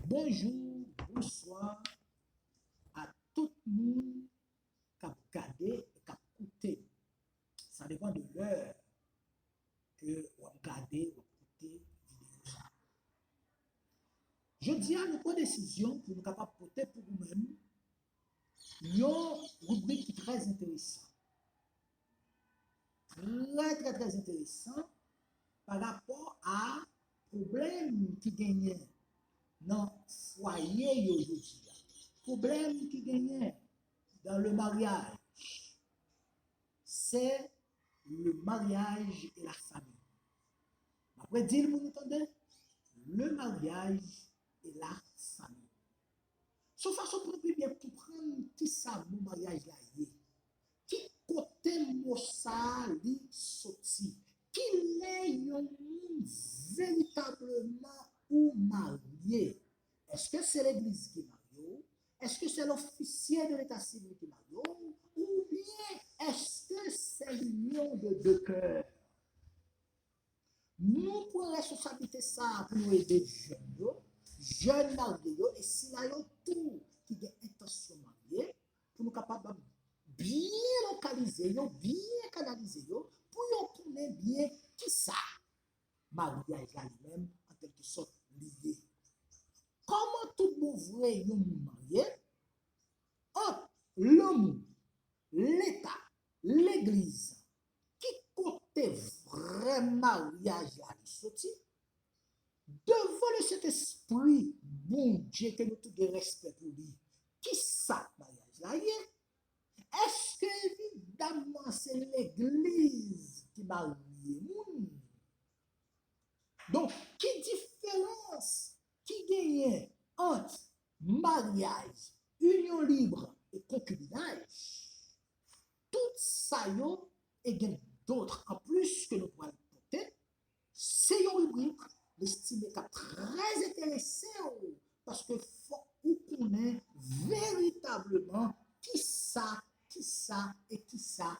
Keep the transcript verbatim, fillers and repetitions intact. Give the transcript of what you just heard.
Bonjou, bonswa a tout moun k ap gade e k ap koute. Sa depann de lè ke w ap gade, w ap koute videyo sa. Jodi a, nou pran desizyon pou nou kapab pote pou ou menm yon ribrik ki trè enteresan. Trè, trè, trè enteresan pa rapò a pwoblèm ki genyen nan fwaye yo jodi a. Pwoblèm ki genyen dans le mariage, c'est le mariage et la famille. M ap redi l pou nou tande, le mariage et la famille. Se yon fason pou nou pi byen konprann ki sa mo maryaj la ye. Ki kote mo sa a li soti? Kilè yon moun veritableman ou marye? Èske se legliz ki marye w? Èske se lofisye de leta sivil ki marye w? Oubyen èske se linyon de de kè? Nou pran responsablite sa a pou nou ede jèn yo, jèn marye yo, e sila yo tou ki gen entansyon marye, pou nou kapab byen lokalize yo, byen kanalize yo, pou yo konnen byen ki sa maryaj la li menm, an kèlkesòt, li ye. Kòman tout bon vre yon moun marye? Ant lanmou, leta, legliz, ki kote vrè maryaj la li soti? Devan le Sentespri Bondye ke nou tout gen respè pou li, ki sa maryaj la ye? Èske evidamman se legliz ki marye moun? Donk, ki diferans ki genyen ant maryaj, inyon lib e konkibinaj? Tout sa yo, e gen dòt anplis ke nou pral pote, se yon ribrik m estime k ap trè enterese w, paske fòk ou konnen veritableman ki sa, ki sa e ki sa